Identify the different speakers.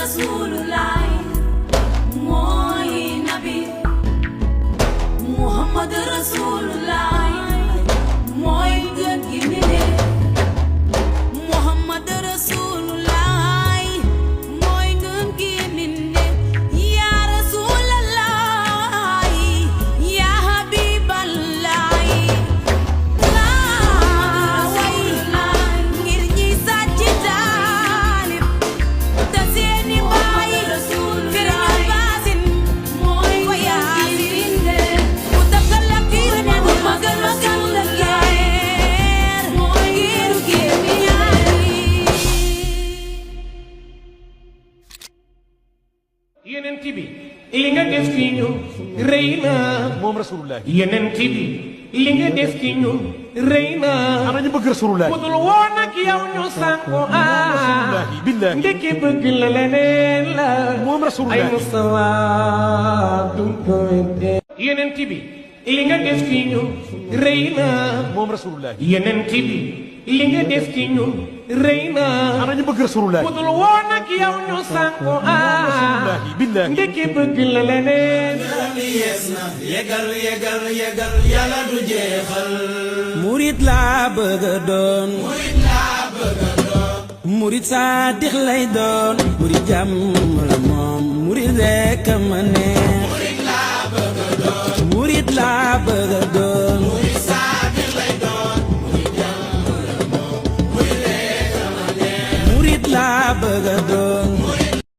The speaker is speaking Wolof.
Speaker 1: Rasulullah mooy nabi Muhammad Rasulullah mooy gën gi mbindeef Muhammad Rasulullah mooy gën gi mbindeef ya Rasulallah ya Habiballah ngir ñi sàcc taalib te seeni baay fir ñu baasin mooy ko yaasin ku takkal ak yónneen bu magal magal la geer mooy giiru génni ñaari
Speaker 2: yeneen bi li nga def ci ñun rëy na
Speaker 3: moom rasulullah
Speaker 2: yeneen bi li nga def ci ñun rëy na
Speaker 3: ana ñu bëgg rasulullah
Speaker 2: budul woon ak yow ñu sànku
Speaker 3: billahi
Speaker 2: ndekki bëgg la leneen la
Speaker 3: moom rasulullah
Speaker 2: ay musawa duñ ko wedde yeneen bi li nga def ci ñun rëy na
Speaker 3: moom rasulullah
Speaker 2: yeneen bi li nga def ci ñun rëy na
Speaker 3: ana ñu bëgg rasulullah
Speaker 2: budul woon ak yow ñu sànku
Speaker 3: billahi
Speaker 2: ndekki bëgg la leneen
Speaker 4: yees na yegal yegal yegal yàlla du jeexal
Speaker 5: murit laa bëgg a doon
Speaker 4: murit laa bëgg a doon
Speaker 5: murit saadix lay doon murit jàmm la moom murit rekk a ma neex
Speaker 4: murit laa bëgg a doon
Speaker 5: murit laa bëgg a doon
Speaker 4: murit saadix lay doon murit jàmm la moom murit rekk a ma neex
Speaker 5: murit laa bëgg a doon